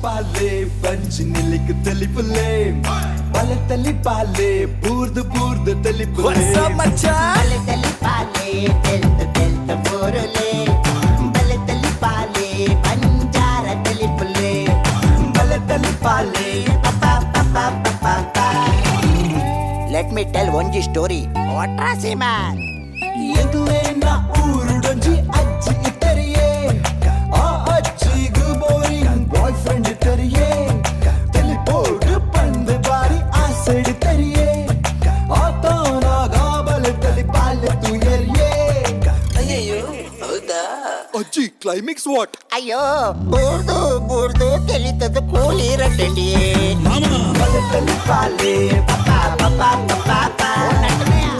ತಲಿಪಾಲೆ ಬಂಜಿ ನಿಲಿಕ್ ತಲಿಪುಲೆ ಬಲೆ ತಲಿಪಾಲೆ ಬೂರ್ದು ಬೂರ್ದು ತಲಿಪುಲೆ ಬಲೆ ತಲಿಪಾಲೆ ತೆಲ್ತ ತೆಲ್ತ ಬೋರುಲೆ ಬಲೆ ತಲಿಪಾಲೆ ಬಂಜಾರ ತಲಿಪುಲೆ ಬಲೆ ತಲಿಪಾಲೆ let me tell ಒಂಜಿ ಸ್ಟೋರಿ ವಾಟ್ರಾಸಿ ಮ್ಯಾನ್ ಎಂಕ್ಲೇನ ಊರುಡೊಂಜಿ ಅಜ್ಜಿ ಇತ್ತರಿಯೇ ಆ ಅಜ್ಜಿಗು boring boy friend ಇತ್ತರಿಯೇ ತಲಿಪೋಡು ಪಂದು ಬಾರಿ ಆಸೆಡು ತರಿಯೇ ಆತನಾಗ ಬಲೆ ತಲಿಪಾಲೆ ತುಯರಿಯೇ ಅಜ್ಜಿ ಕ್ಲೈಮ್ಯಾಕ್ಸ್ what ಅಯ್ಯೋ ಬೂರ್ದು ಬೂರ್ದು ತೆಲಿತದ ಕೂಲಿ ರಡ್ಡಿ ಬಲೆ ತಲಿಪಾಲೆ ಪಪ ಪಪ ಪಪ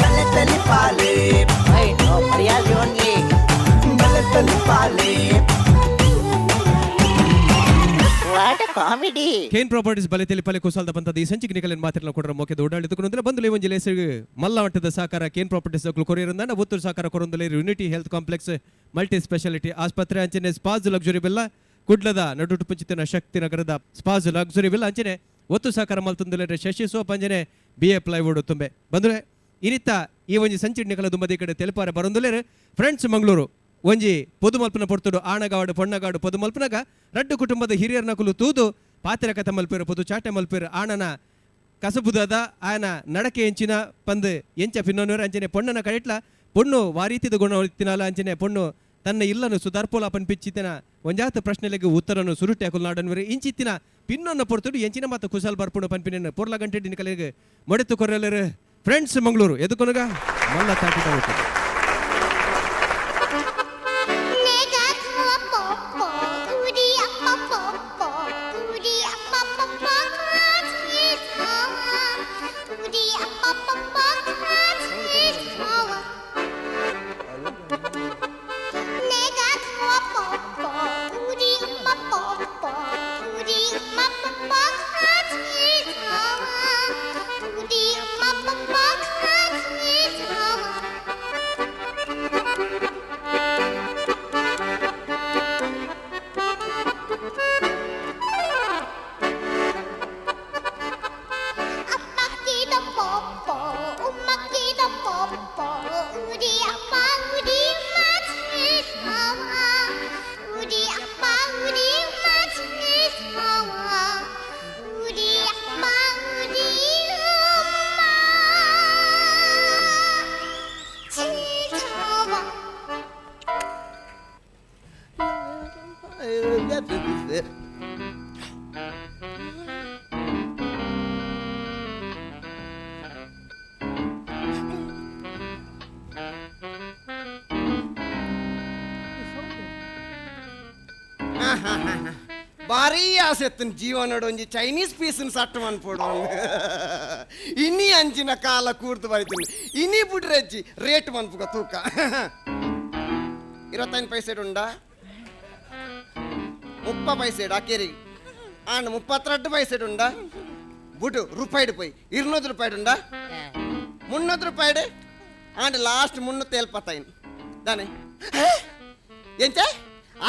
ಬಲೆ ತಲಿಪಾಲೆ ಮರ್ಯಾದೆ ಓನ್ಲಿ ಬಲೆ ತಲಿಪಾಲೆ what comedy Kane properties ಬಲೆ ತೆಲಿಪಲೆ ಕುಸಾಲ್ದ ಬಂತದ ಈ ಸಂಚಿಕೆ ನಿಕಲಿನ ಮಾತಿನ ಕೊಡರ ಮೋಕೆದ ಓಡಾಡಿದುಕೊಂಡ್ರೆ ಬಂದು ಲೇವಂಜಿ ಲೇಸು ಮಲ್ಲ ಮಟ್ಟದ ಸಹಕಾರ ಕೇನ್ ಪ್ರಾಪರ್ಟೀಸ್ ಅಕ್ಲು ಕೊರಿಯರಂದ ಪುತ್ತೂರು ಸಹಕಾರ ಕೊರೊಂದಲೇ unity health complex multi speciality ಆಸ್ಪತ್ರೆ ಅಂಚನೆ ಸ್ಪಾಜ್ ಲಕ್ಸುರಿ ಬಿಲ್ಲ ಕುಡ್ಲದ ನಡುಟು ಪುಂಚಿತನ ಶಕ್ತಿ ನಗರದ ಸ್ಪಾಜ್ ಲಕ್ಸುರಿ ಬಿಲ್ಲ ಅಂಚನೆ ಒತ್ತು ಸಹಕಾರ ಮಲ್ತುಂದಲೇ ಶಶಿ ಸೋಪ್ ಅಂಚನೆ B A plywood ತುಂಬೆ ಬಂದ್ರೆ ಇನಿತ್ತ ಈ ಒಂಜಿ ಸಂಚಿಡ್ ನಿಕಲ ದುಂಬದಿ ಕಡೆ ತೆಲಪಾರೆ ಬರೊಂದುಲೇರು ಫ್ರೆಂಡ್ಸ್ ಮಂಗಳೂರು ಒಂಜಿ ಪೊದುಮಲ್ಪನ ಪೊರ್ತುಡು ಆಣಗಾಡು ಪೊಣ್ಣಗಾಡು ಪೊದುಮಲ್ಪನಗ ರಡ್ಡು ಕುಟುಂಬದ ಹಿರಿಯರ ನಕಲು ತೂದು ಪಾತಿರ ಕಥ ಮಲ್ಪೇರು ಪೊದು ಚಾಟೆ ಮಲ್ಪೇರು ಆಣನ ಕಸಬುದಾದ ಆಯನ ನಡಕೆ ಎಂಚಿನ ಪಂದ್ ಎಂಚ ಪಿನ್ನೋನೂರು ಅಂಚನೆ ಪೊಣ್ಣನ ಕಡೆಟ್ಲ ಪೊಣ್ಣು ವಾರೀತಿದ ಗುಣ ತಿನಾಲ ಅಂಚನೆ ಪೊಣ್ಣು ತನ್ನ ಇಲ್ಲನು ಸುಧಾರ್ಪೋಲ ಪನ್ಪಿಚ್ಚಿತನ ಒಂಜಾತ ಪ್ರಶ್ನೆಲೆಗೆ ಉತ್ತರನು ಸುರುಟೆ ಅಕುಲ್ ಇಂಚಿತ್ತಿನ ಪಿನ್ನೊನ್ನ ಪೊರ್ತುಡು ಎಂಚಿನ ಮಾತ ಕುಶಾಲ್ ಬರ್ಪುಣ ಪನ್ಪಿನ ಪೊರ್ಲ ಗಂಟೆ ನಿಕಲಿಗೆ ಮೊಡೆತು ಕೊರಲರು ಫ್ರೆಂಡ್ಸ್ ಮಂಗಳೂರು ಎದುಕೊನಗ ಮಲ್ಲ ತಾಟಿದ ಒಟ್ಟು. 내가 더 뽀뽀 우리 아빠 뽀뽀 우리 아빠 뽀뽀 같이 좋아 우리 아빠 뽀뽀 같이 좋아 내가 더 뽀뽀 우리 엄마 뽀뽀 우리 엄마 뽀뽀 같이 좋아 우리 엄마 뽀뽀 같이 좋아 아빠끼도 뽀뽀 엄마끼도 뽀뽀 우리 아빠 우리 엄마 제일 좋아 우리 아빠 우리 엄마 제일 좋아 우리 아빠 우리 엄마 제일 좋아 ಭಾರಿ ಆಸೆತ್ತನ್ ಜೀವನಡು ಒಂಜಿ ಚೈನೀಸ್ ಪೀಸನ್ ಸಟ್ಟು ಮನ್ಪೋಡು ಇನಿ ಅಂಚಿನ ಕಾಲ ಕೂರ್ದು ಬೈತೀನಿ ಇನಿ ಬುಡ್ರೆಜ್ಜಿ ರೇಟ್ ಮನ್ಪುಗ ತೂಕ ಇರತ್ತೈದು ಪೈಸೆಡ್ ಉಂಡಾ ಮುಪ್ಪ ಪೈಸೆಡ್ ಅಕೇರಿ ಆಂಡ್ ಮುಪ್ಪತ್ತೆರಡು ಪೈಸೆಡ್ ಉಂಡಾ ಬುಡು ರೂಪಾಯಿಡ್ ಪೋಯ್ ಇರ್ನೂರು ರೂಪಾಯಿಡ್ ಉಂಡಾ ಮುನ್ನೂರು ರೂಪಾಯಿಡ್ ಆಂಡ್ ಲಾಸ್ಟ್ ಮುನ್ನೂತ್ತ ಎಲ್ಪತ್ತೈನು ದಾನೆ ಎಂಚ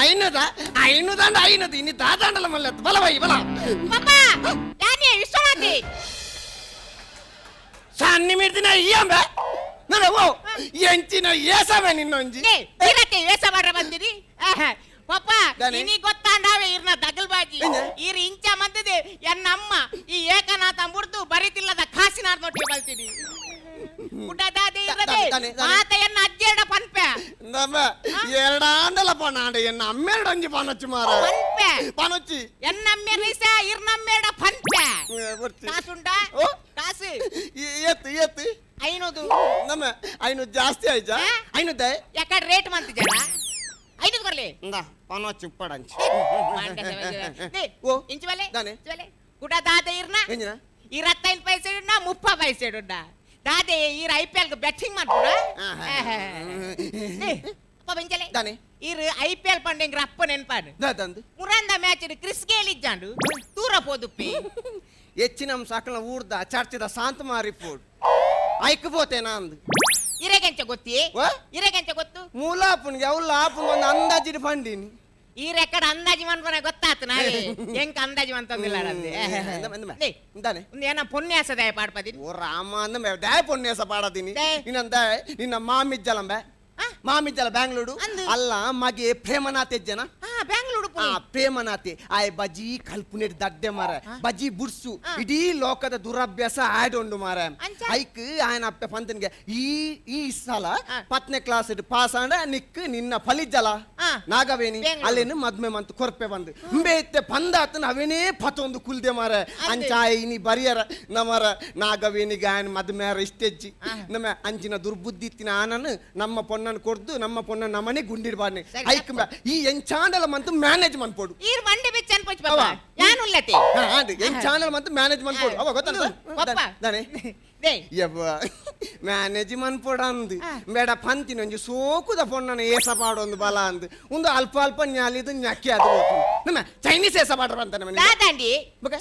ಐನೂದ ಐನೂದಾಂಡ ಐನೂದು ಇನ್ನು ದಾದಾಂಡಲ ಮಲ್ಲ ಬಲ ಬೈ ಬಲ ಪಪ್ಪ ಯಾನೇ ವಿಶ್ವನಾಥಿ ಸಣ್ಣ ಮಿಡ್ದಿನ ಇಯ್ಯಂಬೆ ನನ್ನ ಓ ಎಂಚಿನ ಏಸವೆ ನಿನ್ನೊಂಜಿ ಇರತ್ತೆ ವೇಷ ಮಾಡ್ರ ಬಂದಿರಿ ಆಹಾ. ಪಪ್ಪ ದಾನೆ? ನಿನಗ್ ಗೊತ್ತಾಂಡಾವೆ ಇರ್ನ ದಗಲ್ಬಾಜಿ ಎಂಜ? ಇರ್ ಇಂಚ ಮಂದದೆ ಎನ್ನ ಅಮ್ಮ ಈ ಏಕನಾಥ ಮುರ್ದು ಬರಿತಿಲ್ಲದ ಕಾಸಿನಾರ್ ನೋಟಿ ಬಲ್ತೀನಿ ಗುಡ್ಡದಾದೆ ಇರದೆ ದಾನೆ, ದಾನೆ, ದಾನೆ. ಮಾತ ಎನ್ನ ಅಜ್ಜೆರಡ ಪನ್ಪೆ ನಮ್ಮ ಎರಡಾಂಡಲ ಪನಾಂಡ ಎನ್ನ ಅಮ್ಮೆರಡೊಂಜಿ ಪನೊಚ್ಚಿ ಮಾರ ಪನ್ಪೆ ಪನೊಚ್ಚಿ ಎನ್ನ ಅಮ್ಮೆ ರೀಸ ಇರ್ನಮ್ಮೆರಡ ಪನ್ಪೆ ಬರ್ತಿ. ಕಾಸುಂಡ ಓ? ಕಾಸು ಏತ್ತು ಏತ್ತು ಐನೂದು ನಮ್ಮ ಐನೂರು ಜಾಸ್ತಿ ಆಯ್ತಾ ಆ? ಐನೂದ್ದೆ ಯಾಕಡೆ ರೇಟ್ ಮಂತಿಜಾರ ಐನೂದು ಕೊರ್ಲಿ ಇಂದ ಪನೊಚ್ಚಿ ಉಪ್ಪಡಂಚಿ ಓ ಓ, ಇಂಚುವಲೆ ದಾನೆ? ಇಂಚುವಲೆ ಕುಡ ದಾದೆ ಇರ್ನ ಎಂಜಿನ? ಇರತ್ತೈದು ಪೈಸೆ ಉಂಡ ಮುಪ್ಪ ಪೈಸೆ ಉಂಡ ದಾದೆ ಈರ್ I P L betting ಮಾಡ್ಬಿಡ ಅಪ್ಪ ಬೆಂಚಲೆ ದಾನೆ? ಇರ್ I P L ಪಂಡಿಂಗ್ ಅಪ್ಪ ನೆನ್ಪಾಡು ದಾದಂದು ಮುರಂದ match Chris Gayle ಇಜ್ಜಾಂಡು ದೂರ ಪೋದುಪ್ಪಿ ಹೆಚ್ಚಿನ ಸಕಲ ಊರ್ದ ಚರ್ಚಿದ ಶಾಂತ ಮಾರಿ ಫುಡ್ ಐಕ್ ಪೋತೇನ ಅಂದು ಇರೆಗೆಂಚ ಗೊತ್ತಿ ವಾ? ಇರೆಗೆಂಚ ಗೊತ್ತು ಮೂಲಾಪುನ್ಗೆ ಅವ್ಲ ಆಪುನ್ ಒಂದು ಅಂದಾಜಿನ ಪಂಡಿನಿ ಈ ರೆಕಾರ್ಡ್ ಅಂದಾಜಿ ಮನ್ಪನೆ ಗೊತ್ತಾತು ನಾವೇ ಎಂಕ ಅಂದಾಜಿ ಮಂತೊಂದಿಲ್ಲ ಇಂದಾನೆ ಏನ ಪುಣ್ಯಾಸದಾಯ ಪಾಡ್ಪದಿ ಓ ರಾಮ ಅಂದ ದಾಯ ಪುಣ್ಯಾಸ ಪಾಡತೀನಿ ನಿನ್ನಂದ ನಿನ್ನ ಮಾಮಿಜ್ಜಲಂಬೆ ಮಾಮಿಜ್ಜಲ ಬ್ಯಾಂಗ್ಳೂರು ಅಲ್ಲ ಮಗೆ ಪ್ರೇಮನಾಥ್ ಜನ ಬ್ಯಾಂಗ್ಳೂರು ಪ್ರೇಮನಾಥೆ ಆಯ್ ಬಜಿ ಕಲ್ಪುನೆಟ್ ದಡ್ಡೆ ಮಾರ ಬಜಿ ಬುಡ್ಸು ಇಡೀ ಲೋಕದ ದುರಭ್ಯಾಸ ಆಡೊಂಡು ಮಾರ ಐಕ್ ಆಯನ ಅಪ್ಪೆ ಪಂತನ್ಗೆ ಈ ಈ ಸಲ 10ನೇ ಕ್ಲಾಸ್ ಪಾಸ್ ಆಂಡ ನಿಕ್ ನಿನ್ನ ಫಲಿಜಲ ನಾಗವೇಣಿ ಅಲ್ಲೇನು ಮದ್ಮೆ ಮಂತ್ ಕೊರ್ಪೆ ಬಂದು ಇಂಬೆ ಇತ್ತೆ ಪಂದಾತನ ಅವೇನೇ ಪತೊಂದು ಕುಲ್ದೆ ಮಾರ ಅಂಚಾಯ ಇನಿ ಬರಿಯರ ನಮರ ನಾಗವೇಣಿಗೆ ಆಯನ ಮದ್ಮೆಯಾರ ಇಷ್ಟೆಜ್ಜಿ ನಮ್ಮ ಅಂಚಿನ ದುರ್ಬುದ್ಧಿ ಇತ್ತಿನ ಆನನು ನಮ್ಮ ಪೊನ್ನನ್ನು ಕೊಡ್ದು ನಮ್ಮ ಪೊನ್ನ ನಮ್ಮನೆ ಗುಂಡಿಡ್ಬಾರ್ನೆ ಐಕ್ ಈ ಎಂಚಾಂಡಲ ಮಂತು ಮ್ಯಾನೇಜ್ ಮನ್ಪೋಡು ಈರ್ ಮಂಡೆ ಬಿಚ್ಚ ಅನ್ಪೊಚ್ಚು ಪಾಪ ಯಾನುಲ್ಲತೆ ಎಂಚಾಂಡಲ ಮಂತು ಮ್ಯಾನೇಜ್ ಮನ್ಪೋಡು ಅವ ಗೊತ್ತಲ್ಲ ದಾನೆ ಯವ್ವ ಮ್ಯಾನೇಜ್ ಮನ್ಪೋಡು ಅಂದು ಬೇಡ ಪಂತಿನ ಒಂಜಿ ಸೋಕುದ ಪೊನ್ನನ ಏಸ ಪಾಡೊಂದು ಬಲ ಅಂದು ಒಂದು ಅಲ್ಪ ಅಲ್ಪ ನ್ಯಾಲಿದು ನ್ಯಾಕಿ ಅದು ನಮ್ಮ ಚೈನೀಸ್ ಏಸ ಪಾಡ್ರ ಅಂತ ನಮ್ಮ ದಾದಾಂಡಿ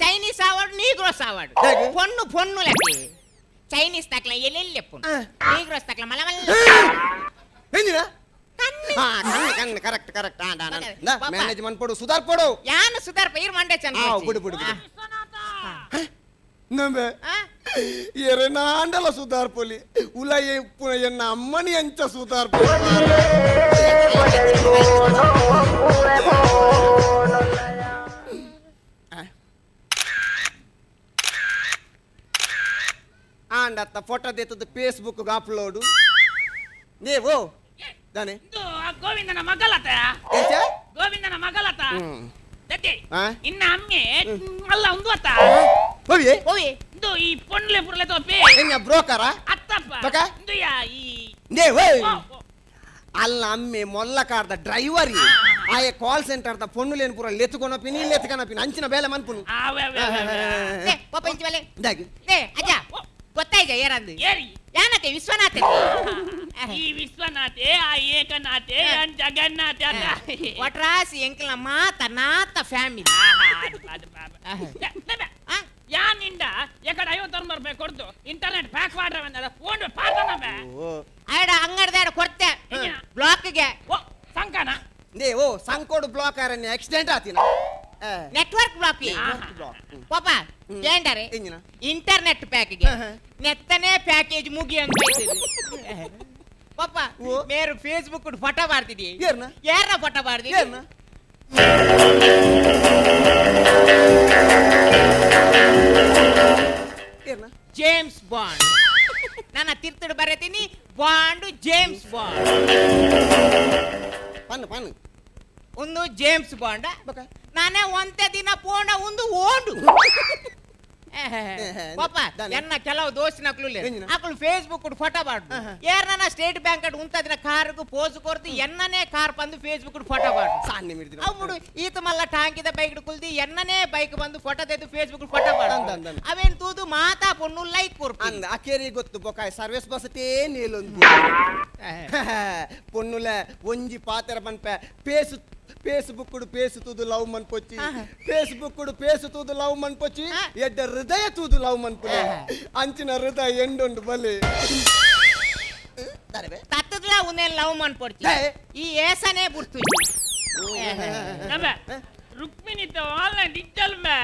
ಚೈನೀಸ್ ಆವಾಡು ನೀಗ್ರೋಸ್ ಆವಾಡು ಪೊಣ್ಣು ಪೊಣ್ಣು ಲತೆ ಚೈನೀಸ್ ತಕ್ಲ ಎಲ್ಲೆಲ್ಲೆಪ್ಪು ನೀಗ್ರೋಸ್ ತಕ್ಲ ಮಲ ಮಲ್ಲ ಎಂಜಿನ ಕಣ್ಣು ಕರೆಕ್ಟ್ ಕರೆಕ್ಟ್ ಮ್ಯಾನೇಜ್ ಮನ್ಪೋಡು ಸುಧಾರ್ ಪೋಡು ಯಾನು ಸುಧಾರ್ಪ ಈರ್ ಮಂಡೆ ಚಂದ ಬಿಡು ಬಿಡು ಬಿಡು ನಂಬೆ ಎರೆನಾಂಡಲ ಸುಧಾರ್ ಪೊಲಿ ಉಲ ಎನ್ನ ಅಮ್ಮನಿ ಅಂಚ ಸುಧಾರ್ ಪೊಲಿ ಆಂಡತ್ತ ಫೋಟೋ ದೇತದ ಫೇಸ್ಬುಕ್ ಅಪ್ಲೋಡು ನೀವು ದಾನೆ ಗೋವಿಂದನ ಮಗಲತ ಗೋವಿಂದನ ಮಗಲತ ಇನ್ನ ಅಮ್ಮೆ ಅಲ್ಲ ಒಂದು ಅತ್ತ ಹೋಗಿ ಹೋಗಿ ಇಂದು ಈ ಪೊನ್ಲೆ ಪುರ್ಲೆ ತೋಪೆ ಎನ್ನ ಬ್ರೋಕರ ಅತ್ತಪ್ಪ ಇಂದು ಯಾ ಈ ನೇ ಅಲ್ಲ ಅಮ್ಮೆ ಮೊಲ್ಲ ಕಾರ್ದ ಡ್ರೈವರ್ ಆಯೆ ಕಾಲ್ ಸೆಂಟರ್ ದ ಪೊನ್ನುಲೇನು ಪೂರ ಲೆತ್ಕೊನಪಿನಿ ಲೆತ್ಕೊನಪಿನಿ ಅಂಚಿನ ಬೇಲೆ ಮನ್ಪುನು ಪಾಪ ಇಂಚಿ ಬಲೆ ಅಜ್ಜ ಗೊತ್ತಾಯ್ತ ಏರಂದು ಯಾನತೆ ವಿಶ್ವನಾಥ ಈ ವಿಶ್ವನಾಥೆ ಆ ಏಕನಾಥೆ ಜಗನ್ನಾಥೆ ಅಲ್ಲ ಒಟ್ರಾಸಿ ಎಂಕಲ್ನ ಮಾತ ನಾತ ಫ್ಯಾಮಿಲಿ ಯಾನಿಂದ ಎಕಡೆ 59 ರೂಪಾಯಿ ಕೊಡ್ತು ಇಂಟರ್ನೆಟ್ ಪ್ಯಾಕ್ ಮಾಡ್ರ ಬಂದದ ಫೋನ್ ಪಾಡ್ತಾನ ಆಡ ಅಂಗಡ್ದಾಡ ಕೊಡ್ತೆ ಬ್ಲಾಕ್ಗೆ ಓ ಸಂಕನ ನೇ ಓ ಸಂಕೋಡು ಬ್ಲಾಕ್ ಆರನೆ ಆಕ್ಸಿಡೆಂಟ್ ಆತಿನ ನೆಟ್ವರ್ಕ್ ಬ್ಲಾಕ್ ಪಾಪ ಕೇಂಡರೆ ಇಂಟರ್ನೆಟ್ ಪ್ಯಾಕ್ಗೆ ನೆತ್ತನೆ ಪ್ಯಾಕೇಜ್ ಮುಗಿ ಅಂತ ಪಾಪ ಮೇರು ಫೇಸ್ಬುಕ್ ಫೋಟೋ ಮಾಡ್ತಿದ್ದಿ ಯಾರನ್ನ ಫೋಟೋ ಮಾಡ್ತಿದ್ದಿ ಜೇಮ್ಸ್ ಬಾಂಡ್ ನನ್ನ ತಿರ್ತಡು ಬರೀತೀನಿ ಬಾಂಡ್ ಜೇಮ್ಸ್ ಬಾಂಡ್ ಪನ್ನು ಪನ್ನು ಒಂದು ಜೇಮ್ಸ್ ಬಾಂಡ್ ನಾನೇ ಒಂತೆ ದಿನ ಪೋಣ ಒಂದು ಓಂಡು ಪಾಪ ಎನ್ನ ಕೆಲವು ದೋಸ್ತಿನಕ್ಲು ಅಕ್ಳು ಫೇಸ್ಬುಕ್ ಫೋಟೋ ಬಾಡು ಯಾರನ್ನ ಸ್ಟೇಟ್ ಬ್ಯಾಂಕ್ ಉಂತದಿನ ಕಾರ್ಗೂ ಪೋಸ್ ಕೊರ್ದು ಎನ್ನನೇ ಕಾರ್ ಬಂದು ಫೇಸ್ಬುಕ್ ಫೋಟೋ ಬಾಡು ಅప్పుడు ಈತ ಮಲ್ಲ ಟಾಂಕಿದ ಬೈಕ್ ಕುಲ್ದಿ ಎನ್ನನೇ ಬೈಕ್ ಬಂದು ಫೋಟೋ ತೆಗೆದು ಫೇಸ್ಬುಕ್ ಫೋಟೋ ಬಾಡು ಅವೇನ್ ತೂದು ಮಾತಾ ಪೊಣ್ಣು ಲೈಕ್ ಕೊರ್ಪು ಅಂದ ಅಕೇರಿ ಗೊತ್ತು ಬೊಕಾಯ್ ಸರ್ವಿಸ್ ಬಸಟೇ ನೀಲೊಂದು ಪೊಣ್ಣುಲೆ ಒಂಜಿ ಪಾತೆರ ಪನ್ಪೆ ಪೇಸು ಫೇಸ್ಬುಕ್ ಪೇಸುತೂದು ಲವ್ ಮನ್ಪೊಚ್ಚಿ ಫೇಸ್ಬುಕ್ ಪೇಸುತೂದು ಲವ್ ಮನ್ಪೊಚ್ಚಿ ಎಡ್ಡ ಹೃದಯ ತೂದು ಲವ್ ಮನ್ಪುಲೆ ಅಂಚಿನ ಹೃದಯ ಎಂಡೊಂಡು ಬಲೆ ತತ್ತದ್ಲ ಉನ್ನೇನ್ ಲವ್ ಮನ್ಪೊಡ್ಚಿ ಈ ಏಸನೇ ಬುಡ್ತು ರುಕ್ಮಿಣಿತ ಆನ್ಲೈನ್ ಡಿಜಿಟಲ್ ಮೇ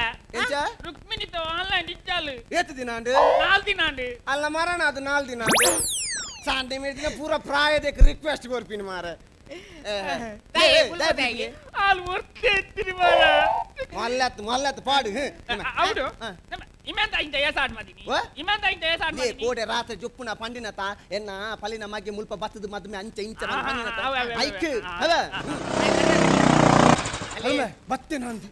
ರುಕ್ಮಿಣಿತ ಆನ್ಲೈನ್ ಡಿಜಿಟಲ್ ಏತು ದಿನ ಅಂಡು 4 ದಿನ ಅಂಡು ಅಲ್ಲ ಮರಣ ಅದು 4 ದಿನ ಅಂಡು ಸಾಂಡೆ ಮೇದಿನ ಪೂರ ಪ್ರಾಯದಕ್ಕೆ ರಿಕ್ವೆಸ್ಟ್ ಕೊರ್ಪಿನ ಮಾರ ಕೋಡೆ ರಾತ್ರಿ ಜೊಪ್ಪುನ ಪಂಡಿನತ ಎನ್ನ ಪಲಿನ ಮಗ್ಗೆ ಮುಲ್ಪ ಬತ್ತದ ಮದ್ಮೆ ಅಂಚೆ ಇಂಚ ಪಂಡಿನತ ಐಕ್ ಅವ ಬತ್ತೆ ನಂದು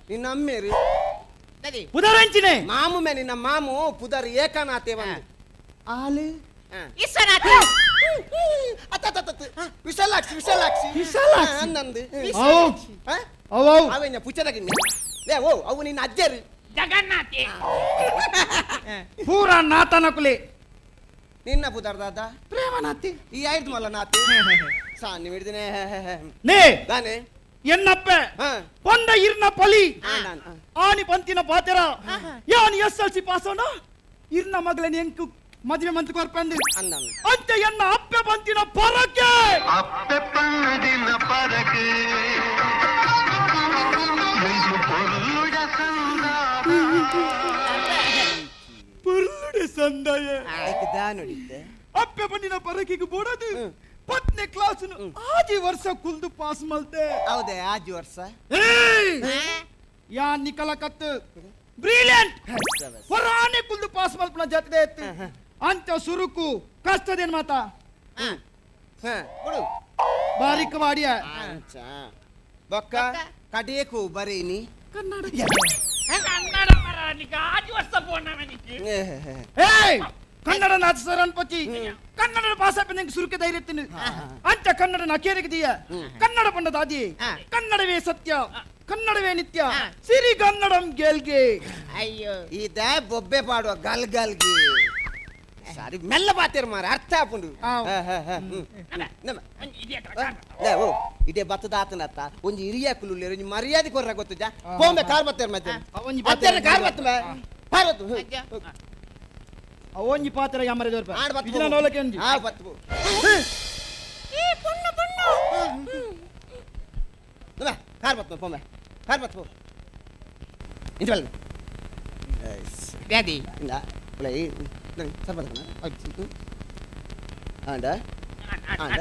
ನಿನ್ನ ಅಮ್ಮೇರಿ ಪುದರಂಚಿನೆ ಮಾಮು ಮೇ ನಿನ್ನ ಮಾಮು ಪುದರ್ ಏಕನಾಥೆ ಬಂದು ಆಲು ವಿಶ್ವನಾಥ ವಿಶಾಲಾಕ್ಷಿ ವಿಶಾಲಾಕ್ಷಿ ವಿಶಾಲಾಕ್ಷಿ ನಂದು ಅವು ಅವೇನ ಪುಚ್ಚದಗಿನ್ನ ಲೇ ಓ ಅವು ನಿನ್ನ ಅಜ್ಜರು ಜಗನ್ನಾಥೆ ಪೂರ ನಾತನಕುಲೆ ನಿನ್ನ ಪುದರ್ ದಾದ ಪ್ರೇಮನಾಥಿ ಈ ಆಯ್ತು ಮಲ್ಲ ನಾತಿ ಸಾನಿ ಹಿಡಿದಿನೇ ನೇ ದಾನೆ ಎನ್ನಪ್ಪೆ ಪಂಡ ಇರ್ನ ಪಲಿ ಆನಿ ಪಂತಿನ ಪಾತೆರ ಯಾನ್ S L C ಪಾಸೋಣ ಇರ್ನ ಮಗಳನ್ನ ಎಂಕು ಮದುವೆ ಮಂತ್ ಕೊರ್ಪಂದು ಅಂತ ಎನ್ನ ಅಪ್ಪೆ ಪಂತಿನ ಪರಕೆ ಅಪ್ಪೆ ಪಂದಿನ ಪರಕೆ ಪೊರ್ಲುಡೆ ಸಂದಾಯ ಅಪ್ಪೆ ಪಂಡಿನ ಪರಕೆಗೆ ಬೋಡದು ಪತ್ನಿ ಕ್ಲಾಸ್ ಆಜಿ ವರ್ಷ ಕುಲ್ದು ಪಾಸ್ ಮಲ್ತೆ. ಹೌದೇ ಆಜಿ ವರ್ಷ? ಯಾ ನಿಕಲ ಕತ್ತು ಬ್ರಿಲಿಯಂಟ್ ಹೊರಾನೆ ಕುಲ್ದು ಪಾಸ್ ಮಲ್ಪನ ಜಾತಿದೆ ಅಂತ ಸುರುಕು ಕಷ್ಟದೇನ್ ಮಾತಾ ಬಾರಿಕ ವಾಡಿಯ ಬೊಕ್ಕ ಕಡೇಕು ಬರೀನಿ ಕನ್ನಡ ಮರ ಆಜಿ ವರ್ಷ ಪೋಣ. ಏಯ್ ಕನ್ನಡ ನಾಚ ಸರ್ ಅನ್ಪಚ್ಚಿ ಕನ್ನಡ ಪಾಸ್ ನಿಂಗೆ ಸುರುಕೆ ಧೈರ್ಯ ತಿನ್ನು ಅಂತ ಕನ್ನಡ ನಕೇರಿಗೆ ದೀಯ ಕನ್ನಡ ಪಂಡ ದಾದಿ ಕನ್ನಡವೇ ಸತ್ಯ ಕನ್ನಡವೇ ನಿತ್ಯ ಸಿರಿ ಕನ್ನಡಂ ಗೆಲ್ಗೆ. ಅಯ್ಯೋ ಇದ ಬೊಬ್ಬೆ ಪಾಡುವ ಗಲ್ ಗಲ್ಗೆ ಸರಿ ಮೆಲ್ಲ ಬಾತೇರು ಮಾರ ಅರ್ಥ ಆಪುಂಡು. ಓ ಇದೇ ಬತ್ತದ ಆತನತ್ತ ಒಂಜಿ ಹಿರಿಯ ಕುಲುಲ್ಲೇರು ಒಂಜಿ ಮರ್ಯಾದೆ ಕೊರ್ರ ಗೊತ್ತುಜಾ ಪೋಂಬೆ ಕಾರ್ ಬತ್ತೇರು ಮತ್ತೆ ಅತ್ತೇರ ಕಾರ್ ಬತ್ತು ಕಾರ್ ಬತ್ತು ಒಂಜಿ ಪಾತ್ರ ಯಮರೆ ದೊರ್ಪ ಇದನ್ನ ನೋಲಕ್ಕೆ ಒಂಜಿ ಆ ಬತ್ತು ಈ ಪೊಣ್ಣು ಪೊಣ್ಣು ಕಾರ್ ಬತ್ತು ಪೋಂಬೆ ಕಾರ್ ಬತ್ತು ಇಂಚ ಬಲ್ಲ ಡ್ಯಾಡಿ ಇಂದ ಉಲೈ ಸರ್ಬತ್ ಆಂಡ ಆಂಡ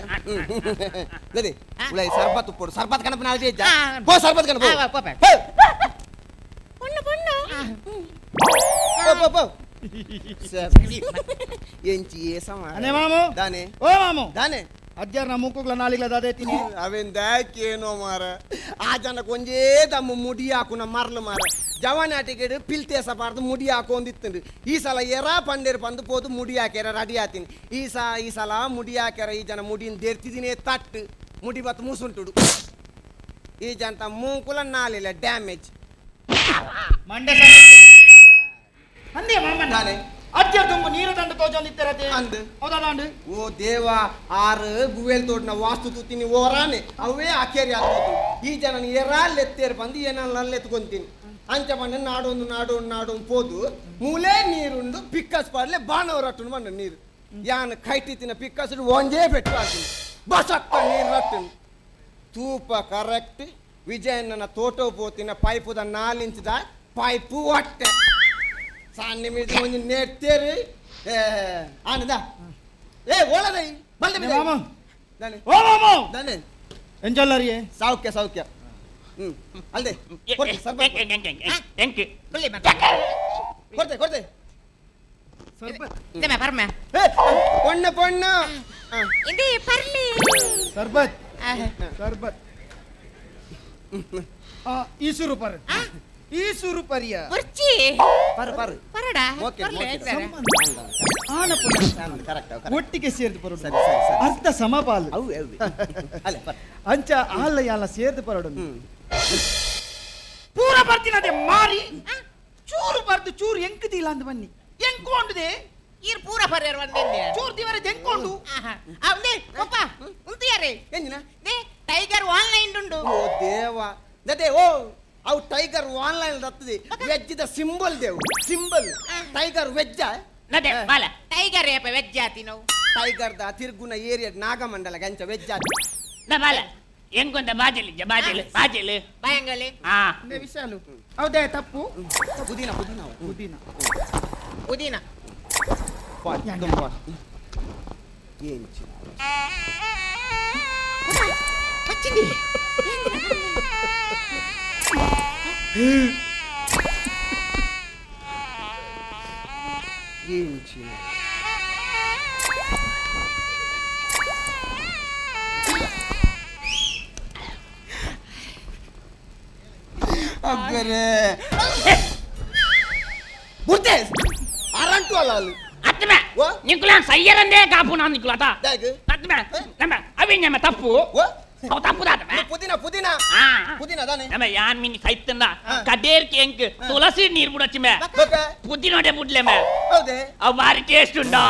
ದದಿ ಉಲೈ ಸರ್ಬತ್ ಪೋಡು ಸರ್ಬತ್ ಕಣಪ ನಾಲ್ಜೆ ಇಜ್ಜ ಪೋ ಸರ್ಬತ್ ಕಣಪ ಪೋ ಪೋ ಪೊಣ್ಣು ಪೊಣ್ಣು ಪೋ ಪೋ ಪೋ ಎಂಚಿ ಏಸಮ ಅನೆ ಮಾಮು ದಾನೆ ಓ ಮಾಮು ದಾನೆ ಅಜ್ಜಾರ್ ನಾ ಮೂಕುಗ್ಲ ನಾಲಿಗ್ಲ ದಾದೇತೀನಿ ಅವೇನ್ ದಾಕೇನೋ ಮಾರ ಆ ಜನಕ್ಕೆ ಒಂಜೇ ದಮ್ಮ ಮುಡಿ ಹಾಕುನ ಮರ್ಲು ಮಾರ ಜವಾನಾಟಿಗೆಡು ಪಿಲ್ತೇಸ ಪಾರ್ದು ಮುಡಿ ಹಾಕೊಂದಿತ್ತಂಡು ಈ ಸಲ ಎರಾ ಪಂಡೇರು ಬಂದು ಪೋದು ಮುಡಿ ಹಾಕ್ಯಾರ ರೆಡಿ ಆತೀನಿ ಈ ಈ ಸಲ ಮುಡಿ ಹಾಕ್ಯಾರ ಈ ಜನ ಮುಡಿನ ದೆರ್ತಿದಿನೇ ತಟ್ಟು ಮುಡಿ ಬತ್ತು ಮೂಸುಂಟುಡು ಈ ಜನ ಮೂಕುಲ ನಾಲಿಲ್ಲ ಡ್ಯಾಮೇಜ್ ಮಂಡೆ ಅಂದೇ ಮಾಮಣ್ಣ ಅಜ್ಜ ತುಂಬ ನೀರು ದಂಡ ತೋಜೊಂದಿತ್ತರತೆ ಅಂದು ಹೌದಾ ಓ ದೇವ ಆರು ಗುವೇಲ್ ತೋಟನ ವಾಸ್ತು ತೂತೀನಿ ಓರಾನೆ ಅವೇ ಅಕೇರಿ ಆಗ್ಬೋದು ಈ ಜನ ಎರಾಲ್ ಎತ್ತೇರು ಬಂದು ಏನಲ್ಲ ಎತ್ಕೊಂತೀನಿ ಅಂಚ ಬಂಡ ನಾಡೊಂದು ನಾಡೊಂದು ನಾಡೊಂದು ಪೋದು ಮೂಲೆ ನೀರುಂಡು ಪಿಕ್ಕಸ್ ಪಾಡ್ಲೆ ಬಾಣವರಟ್ಟುಂಡು ಬಂಡ ನೀರು ಯಾನ್ ಕೈಟಿತ್ತಿನ ಪಿಕ್ಕಸ್ ಒಂಜೇ ಪೆಟ್ಟು ಹಾಕಿನಿ ಬಸಕ್ಕ ನೀರು ರಟ್ಟುಂಡು ತೂಪ ಕರೆಕ್ಟ್ ವಿಜಯಣ್ಣನ ತೋಟೋ ಪೋತಿನ ಪೈಪುದ ನಾಲಿಂಚದ ಪೈಪು ಹೊಟ್ಟೆ ಸಣ್ಣ ಮಿಡಿದ ಒಂಜಿ ನೆತ್ತೇರು ಆನದ ಏ ಓಳದೈ ಬಲ್ದೆ ಬಿದೆ ಮಾಮ ದಾನೆ ಓ ಮಾಮ ದಾನೆ ಎಂಜಲ್ಲರಿಯೇ ಸೌಖ್ಯ ಸೌಖ್ಯ ಅಲ್ದೆ ಕೊಡ್ತೆ ಸರ್ಬತ್ ಕೊಡ್ತೆ ಕೊಡ್ತೆ ಸರ್ಬತ್ ಪರ್ಮ ಏ ಪೊಣ್ಣ ಪೊಣ್ಣ ಇಂದಿ ಪರ್ಲಿ ಸರ್ಬತ್ ಸರ್ಬತ್ ಈಸು ರೂಪಾಯಿ ಈಸು ರೂಪಾಯಿಯ ಕುರ್ಚಿ ಪರ್ ಪರ್ ಪರಡ ಓಕೆ ಕರೆಕ್ಟ್ ಒಟ್ಟಿಗೆ ಸೇರಿದು ಬರೋದು ಸರಿ ಸರಿ ಸರಿ ಅರ್ಧ ಸಮಪಾಲು ಅವು ಅವು ಅಲ್ಲ ಪರ್ ಅಂಚ ಆಲ್ಲ ಯಾಲ ಸೇರ್ದು ಬರೋಡು ಪೂರ ಬರ್ತೀನದೆ ಮಾರಿ ಚೂರು ಬರ್ದು ಚೂರು ಎಂಕುದಿಲ್ಲ ಅಂದ್ ಬನ್ನಿ ಎಂಕೊಂಡು ಈರ್ ಪೂರ ಪರ್ಯರ್ ಒಂದೇ ಚೂರು ದಿವರ ಎಂಕೊಂಡು ಅವನೇ ಪಪ್ಪ ಉಂತಿಯಾರೆ ಎಂಜಿನ they tiger online ಉಂಡು ಓ ದೇವ ದದೆ ಓ ಅವು ಟೈಗರ್ ಆನ್ಲೈನ್ ರತ್ತದೆ veg the symbol Dev symbol tiger veg ನದೆ ಬಾಲ ಟೈಗರ್ ಏಪ ವೆಜ್ ಆತಿ ನಾವು ಟೈಗರ್ the ತಿರ್ಗುನ area Nagamandala ಗಂಚ veg ಆತಿ ನ ಬಾಲ ಎಂಗೊಂದ ಬಾಜಲಿ ಬಾಜಲು ಬಾಜಲು ಬಾಯಂಗಲಿ ಆ ವಿಶಾಲು ಹೌದೇ ತಪ್ಪು ಪುದೀನ ಪುದೀನ ಪುದೀನ ಪುದೀನ ಪಾಟ್ ಪಾಟ್ ఏంచి వచ్చింది ఏంచి అబ్బరే బుర్తే అరంటు అల్లాలు ಅತ್ತಮೆ ನಿಂಕುಲ ಸಯ್ಯರಂದೇ ಕಾಪು ನಾನು ನಿಂಕುಲ ಅತ ಅತ್ತಮೆ ನಮ್ಮ ಅವಿ ನಮ್ಮ ತಪ್ಪು ಅವು ತಪ್ಪು ದಾತಮೆ ಪುದೀನ ಪುದೀನ ಪುದೀನ ದಾನೆ ನಮ್ಮ ಯಾನ್ ಮಿನಿ ಸೈತಂದ ಕಡೇರ್ಕೆ ಎಂಕ್ ತುಳಸಿ ನೀರು ಬುಡಚಿಮೆ ಪುದೀನೋಡೆ ಬುಡ್ಲೆಮೆ ಹೌದೇ ಅವು ಬಾರಿ ಟೇಸ್ಟ್ ಉಂಡು.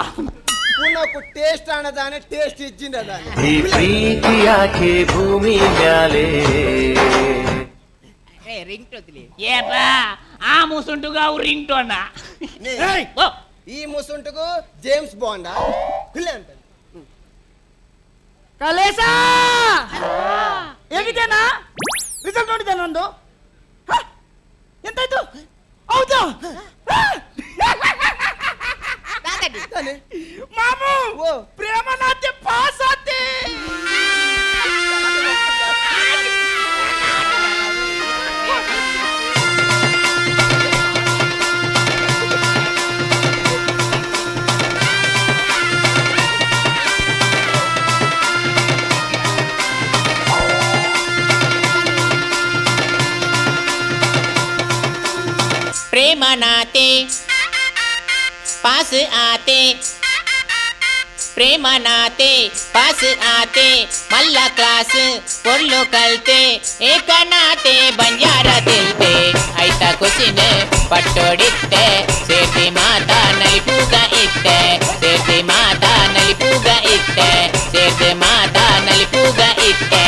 ಪುನಕು ಟೇಸ್ಟ್ ಆಣದಾನೆ ಟೇಸ್ಟ್ ಇಜ್ಜಿಂದದಾನೆ ಈ ಪ್ರೀತಿ ಯಾಕೆ ಭೂಮಿ ಮ್ಯಾಲೆ ಏ ರಿಂಗ್ ಟೋತ್ಲಿ ಏಪಾ ಆ ಮುಸುಂಟುಗ ಅವು ರಿಂಗ್ ಟೋನ. ಈ ಮುಸುಂಟುಗು ಜೇಮ್ಸ್ ಬಾಂಡ್ ಹುಲ್ಲೆ ಅಂತ ಕಲೇಶ ಹೇಗಿದ್ದೇನಾ? ರಿಸಲ್ಟ್ ನೋಡಿದ್ದೆ ನಂದು. ಎಂತಾಯ್ತು? ಹೌದಾ ಮಾಮು? ಪ್ರೇಮನಾಥೆ ಪಾಸ್ ಆತೆ. प्रेम नाते पास आते, प्रेम नाते पास आते, मल्ला क्लास பொருಳು ಕಲ್ತೆ, ಏಕನಾತೆ ಬಂಜಾರ ತಿಲ್ತೆ, ಐತ ಕುಸಿನ ಪಟ್ಟೋಡಿತ್ತೆ, ಸೇರ್ತಿ ಮಾತಾ ನಲಿಪೂಗ ಇತ್ತೆ, ಸೇರ್ತಿ ಮಾತಾ ನಲಿಪೂಗ ಇತ್ತೆ, ಸೇರ್ತಿ ಮಾತಾ ನಲಿಪೂಗ ಇತ್ತೆ.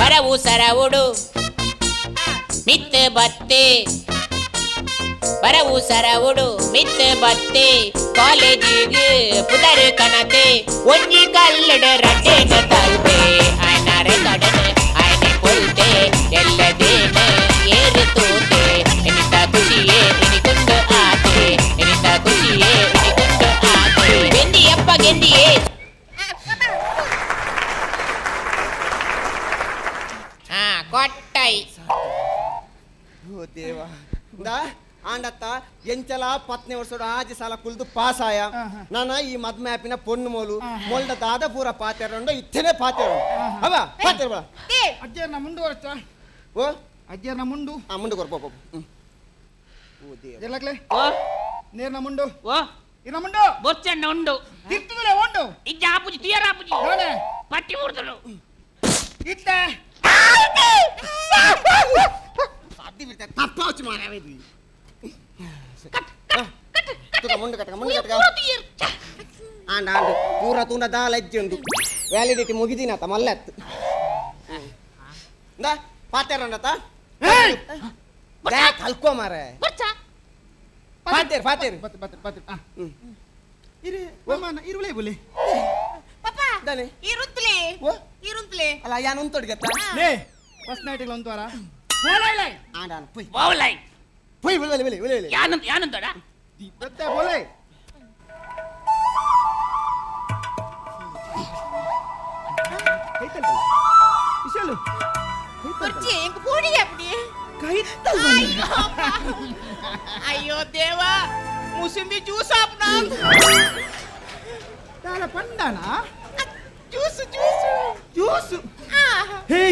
ಬರವು ಸರವುಡು ಮಿತ್ ಬತ್ತೆ, ಬರವು ಸರವುಡು ಮಿತ್ ಬತ್ತೆ, ಕಾಲೇಜಿಗೆ ಪುದರ್ ಕಣತೆ, ಒಂಜಿ ಕಲ್ಲಡ ರಡ್ಡೇನ ತಲ್ತೆ, ಆಯ್ನ ರೆಕಾರ್ಡನ್ ಆಯ್ನೆ ಪೊಲ್ತೆ, ಎಲ್ಲದೇನ ಏರು ತೂತೆ, ಎನಿತ ಖುಷಿಯೇ ಎನಿಕೊಂಡು ಆತೆ, ಎನಿತ ಖುಷಿಯೇ ಎನಿಕೊಂಡು ಆತೆ, ಗೆಂದಿಯಪ್ಪ ಗೆಂದಿಯೇ. ಕೊಟ್ಟೈ. ಓ ದೇವ ಆಂಡತ್ತ ಎಂಚಲ ಪತ್ನಿ ವರ್ಷಡು ಆಜಿ ಸಾಲ ಕುಲ್ದು ಪಾಸ್ ಆಯ. ನಾನ ಈ ಮದ್ಮೆ ಆಪಿನ ಪೊಣ್ಣು ಮೋಲು ಮೊಲ್ಡ ದಾದ ಪೂರ ಪಾತೆರಂಡ ಇತ್ತೇನೆ ಪಾತೆರ ಅವ ಪಾತೆರ ಬಳ. ಅಜ್ಜನ ಮುಂಡು ವರ್ಷ. ಓ ಅಜ್ಜನ ಮುಂಡು. ಆ ಮುಂಡು ಕೊರ್ಪ ಪೋ. ಓ ದೇವ ಎಲ್ಲಕ್ಲೆ ನೇರ್ನ ಮುಂಡು. ಓ ಇರ್ನ ಮುಂಡು ಬೊಚ್ಚಣ್ಣ ಉಂಡು ತಿರ್ತದಲೆ ಉಂಡು ಇಜ್ಜ ಆಪುಜಿ ತುಯರ ಆಪುಜಿ ದಾನೆ ಪಟ್ಟಿ ಮುರ್ದಳು ಇತ್ತ ತಪ್ಪಾಚು ಮಾರಾವಿದ್ವಿ. ಮುಂಡು ಕಟ್ಟಕ ಮುಂಡು ಕಟ್ಟಕ ಆಂಡ ಆಂಡ್ ಪೂರ ತೂಂಡ ದಾಲ ಅಜ್ಜಿ ಉಂಡು ವ್ಯಾಲಿಡಿಟಿ ಮುಗಿದಿನತ ಮಲ್ಲತ್ತು ಇಂದ ಪಾತೇರಂಡತ ಕಲ್ಕೋ ಮಾರ ಪಾತೇರ್ ಪಾತೇರ್ ಬತ್ತೆ ಬತ್ತೆ ಬತ್ತೆ. ಇರು ಮಾಮನ ಇರುಳೆ ಬುಲೆ ಪಾಪಾ ದಾನೆ ಇರುಂತ್ಲೆ ಇರುಂತ್ಲೆ ಅಲ್ಲ ಯಾನ್ ಉಂತೊಡ್ಗತ್ತ ಲೇ ಫಸ್ಟ್ ನೈಟ್ ಇಲ್ಲ ಒಂದು ವಾರ ಬೋಲೈ ಆಂಡ ಆಂಡ ಪುಯ್ ಬೋಲೈ ಪುಯ್ ಬಲೆ ಬಲೆ ಬಲೆ ಬಲೆ ಯಾನು ಯಾನಂತಡ ಬತ್ತೆ ಬೋಲೈ ಕೈತಲ್ ವಿಶಾಲು ಕುರ್ಚಿ ಎಂಕ್ ಪೋಡಿ அப்படி ಕೈತಲ್ ಅಯ್ಯೋ ದೇವಾ ಮುಸುಂಬಿ ಜ್ಯೂಸ್ ಆಪ್ನಾ ದಾಲ ಪಂಡನಾ ಜ್ಯೂಸ್ ಜ್ಯೂಸ್ ಜ್ಯೂಸ್. ಹೇ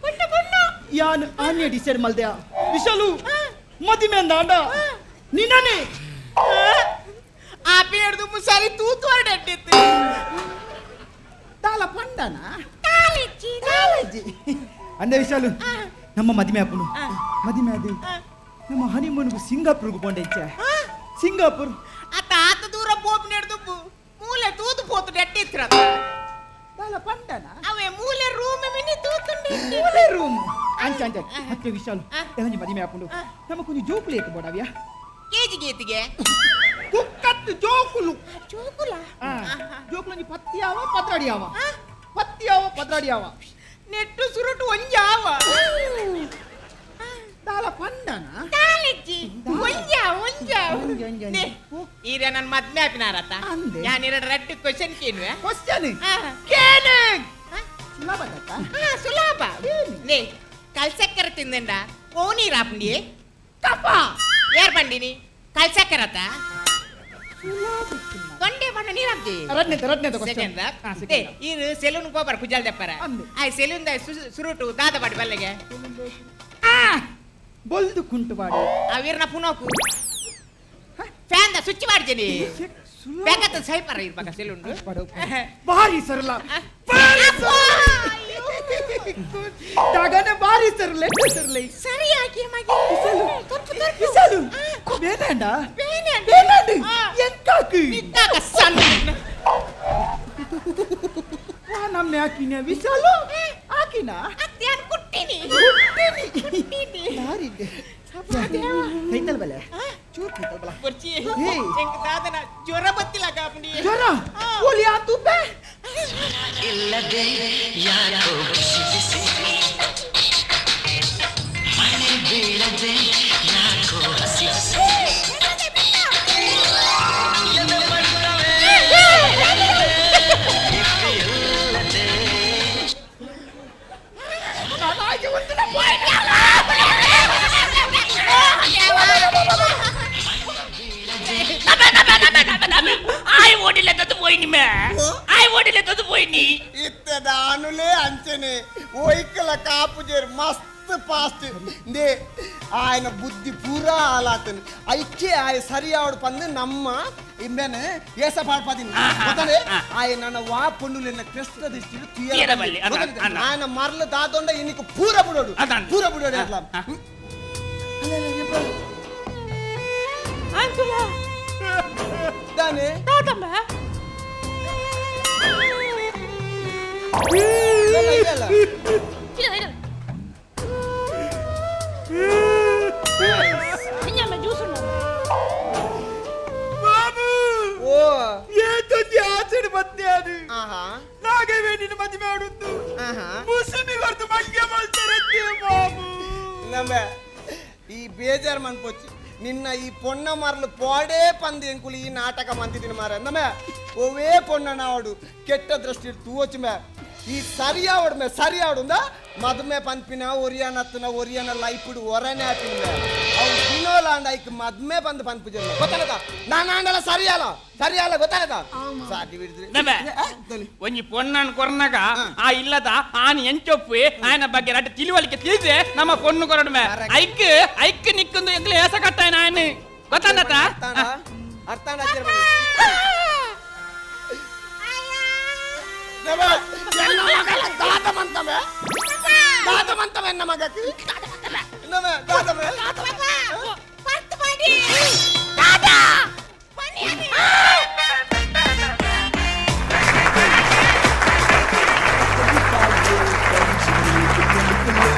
ಪೊಣ್ಣ ಪೊಣ್ಣ ಯಾನು ಆನ್ಯ ಡಿಸೈಡ್ ಮಲ್ದೆಯ ವಿಶಾಲು ಮದಿಮೆ ಅಂದ ನಿನ್ನನೆ ಆ ಪೇಡ್ದು ಮುಸಾರಿ ತೂತು ಆಡಟ್ಟಿತ್ತು ದಾಲ ಪಂಡನಾ ಕಾಲೇಜಿ ಕಾಲೇಜಿ ಅಂದೆ ವಿಶಾಲು ನಮ್ಮ ಮದಿಮೆ ಆಪುನು ಮದಿಮೆ ಅದು ನಮ್ಮ ಹನಿಮೂನ್ಗು ಸಿಂಗಾಪುರ್ಗು ಪೋಂಡೆ ಇಚ್ಚೆ ಸಿಂಗಾಪುರ್ ಆ ತಾತ ದೂರ ಪೋಪ್ ನೆಡ್ದು ಮೂಲೆ ತೂತು ಪೋತು ನೆಟ್ಟಿತ್ರ ದಾಲ ಪಂಡನಾ ಅವೇ ಮೂಲೆ ರೂಮ್ ಮಿನಿ ತೂತುಂಡೆ ಮೂಲೆ ರೂಮ್ ಅಂಚ ಅಂಚ ಮತ್ತೆ ವಿಶಾಲು ಎಲಂಜಿ ಮದಿಮೆ ಆಪುಂಡು ನಮ್ಮ ಕೊಂಚ ಜೋಕುಲು ಏಕೆ ಬೋಡವ್ಯಾ ಕೇಜಿ ಗೇತಿಗೆ ಕುಕ್ಕತ್ತು ಜೋಕುಲು ಜೋಕುಲ ಜೋಕುಲು ಪತ್ತಿಯಾವ ಪದ್ರಾಡಿಯಾವ ಪತ್ತಿಯಾವ ಪದ್ರಾಡಿಯಾವ ನೆಟ್ಟು ಸುರುಟು ಒಂಜಾವ ದಾಲ ಪಂಡನಾ ಕಾಲೇಜಿ ಒಂಜಾ ಒಂಜಾ ಈರ ನನ್ನ ಮದ್ಮೆ ಆಪಿನಾರತ ನಾನು ಎರಡು ರಡ್ಡು ಕ್ವಶನ್ ಕೇನುವೆ ಕ್ವಶನ್ ಕೇನೆ ಸುಲಭ ದತ್ತ ಸುಲಭ ನೇ ಕಲ್ಸಕ್ಕರ ತಿಂದಂಡ ಕೋನೀರ್ ಆಪುಂಡಿ ಕಫ ಏರ್ ಬಂಡಿನಿ ಕಲ್ಸಕ್ಕರತ ತೊಂಡೆ ಬಣ್ಣ ನೀರಾಪ್ತಿ ರಡ್ನೆ ರಡ್ನೆ ಸೆಕೆಂಡ್ ಈರು ಸೆಲೂನ್ ಕೋಬಾರ ಕುಜಾಲ್ ದೆಪ್ಪರ ಆ ಸೆಲೂನ್ the ಸುರುಟು ದಾದ ಬಾಡಿ ಬಲ್ಲೆಗೆ ಬೊಲ್ದು ಕುಂಟು ಬಾಡಿ ಆ ವೀರ್ನ ಪುನೋಕು ಫ್ಯಾನ್ the switch ಮಾಡ್ತೀನಿ ಬೇಕತ್ತ ಸೈಪರ ಇರ್ಬೇಕ ಸೆಲೂನ್ ಭಾರಿ ಸರಳ ದಾಗನೆ ಬಾರಿ ಸರ್ಲೆ ಸರ್ಲೆ ಸರಿಯಾಗಿ ಮಗೆ ವಿಶಾಲು ತರ್ಪು ತರ್ಪು ವಿಶಾಲು ಬೇನಾಂಡ ಬೇನಾಂಡ. ಬೇನಾಂಡ ಎಂಕಾಕು ನಿನ್ನಾಗ ಸಣ್ಣ ವಾ ನಮ್ಮನೆ ಹಾಕಿನ ವಿಶಾಲು ಹಾಕಿನ ಅತ್ಯಾನ್ ಕುಟ್ಟಿನಿ ಕುಟ್ಟಿನಿ ಯಾರಿದ್ದೆ ಕೈತಲ್ ಬಲೆ ಚೂರ್ ಕೈತಲ್ ಬಲ ಬರ್ಚಿ ಏಯ್. ಎಂಕ್ ದಾದನ ಜ್ವರ ಬತ್ತಿಲ್ಲ ಕಾಪುಂಡಿ ಜ್ವರ ಓಲಿ ಆತು ಬೇ ಇಲ್ಲದೆ ಯಾಕೋ ಬಿಸಿ ಬಿಸಿ ಮಳೆ ಬೀಳದೆ ಯಾಕೋ ಹಸಿ ಹಸಿ ಎದೆ ಬಣ್ಣವೇ ಇಲ್ಲದೆ ಆಯ್ ಓಡಿಲ್ಲ ತದ್ದು ಪೋಯಿನಿ ಮೇ ಆಯ್ ಓಡಿಲ್ಲ ತದ್ದು ಪೋಯಿನಿ ಇತ್ತದಾನುಲೇ ಅಂಚನೆ ಓಯ್ಕಲ ಕಾಪುಜೇರ್ ಮಸ್ತ್ ಫಾಸ್ಟ್ they ఆయన ಬುದ್ಧಿ ಪೂರಾ ಆಲಾತನು ಐಕ್ಕೆ ಆಯ ಸರಿಯಾವಡು ಪಂದು ನಮ್ಮ ಇಂಬೆನ ಏಸ ಪಾಡ್ಪಾದಿನ ಗೊತ್ತನೆ ಆಯ ನನ್ನ ವಾ ಪೊಣ್ಣುಲೆನ್ನ ಕ್ರಿಸ್ತ ದೃಷ್ಟಿಡು ತುಯರ ಬಲ್ಲಿ. ಅನ್ನ, ಅನ್ನ. ఆయన ಮರ್ಲ ದಾದೊಂಡ ಇನಿకు ಪೂರ ಬುಡೋಡು ಅದಾಂದು. ಪೂರ ಬುಡೋಡು ಅట్లా ಅಂಕುಲ దానే ದಾದಮ್ಮ ಇಲ್ಲ, ಇಲ್ಲ. ಇഞ്ഞಮ್ಮ ಜ್ಯೂಸ್ ಉಂಡು ಬಾಬು ಓ ಏತೊಂಜಿ ಆಚೆಡ್ ಬತ್ತೆ ಅದು ಆಹಾ ನಾಗವೇ ನಿನ್ನ ಮದುವೆ ಆಡುತ್ತು ಆಹಾ ಮುಸುಮಿ ಹೊರತು ಮಂಗೆ ಮಾಡ್ತಾರತ್ತೆ ಬಾಬು ನಮ್ಮ ಈ ಬೇಜಾರ್ ಮನ್ಪೊಚ್ಚಿ ನಿನ್ನ ಈ ಪೊಣ್ಣ ಮರ್ಲು ಪೋಡೇ ಪಂದು ಎಂಕುಲು ಈ ನಾಟಕ ಮಂತಿದ್ದೀನಿ ಮಾರ ನಮ್ಮೆ ಓವೇ ಪೊಣ್ಣ ನಾವಡು ಕೆಟ್ಟ ದೃಷ್ಟಿ ತೂವೊಚ್ಚು ಮೇ ಈ ಸರಿಯಾವಡು ಮೇ ಸರಿಯಾವಡು ಅಂದ ಮದುಮೆ ಪನ್ಪಿನ ಒರಿಯನತ್ತನ ಒರಿಯನ ಲೈಫುಡು ಒರನೆ ಹಾಪಿನ ಮೇ ಅವು ದಿನೋಲಾಂಡ ಐಕ್ ಮದ್ಮೆ ಬಂದು ಪನ್ಪುಜಲ್ಲ ಗೊತ್ತಾಗದ ನಾನು ಆಂಡಲ ಸರಿಯಲ್ಲ ಸರಿಯಲ್ಲ ಗೊತ್ತಾಗದ ಸಾಟಿ ಬಿಡಿದ್ರಿ ನಮ್ಮೆ ಒಂಜಿ ಪೊಣ್ಣನ್ ಕೊರ್ನಗ ಆ ಇಲ್ಲದ ಆನ್ ಎಂಚೊಪ್ಪು ಆಯನ ಬಗ್ಗೆ ರಡ್ಡ್ ತಿಳಿವಳಿಕೆ ತಿಳಿದ್ರೆ ನಮ್ಮ ಪೊಣ್ಣು ಕೊರಡು ಮೇ ಐಕ್ ಐಕ್ ನಿಕ್ಕೊಂದು ಎಂಕ್ಲೆ ಏಸ ಕಟ್ಟಾಯನ ಆಯನ್ ಗೊತ್ತಾಂದತ ಅರ್ಥ దాతమంతమే మగకి దాతమే దాదా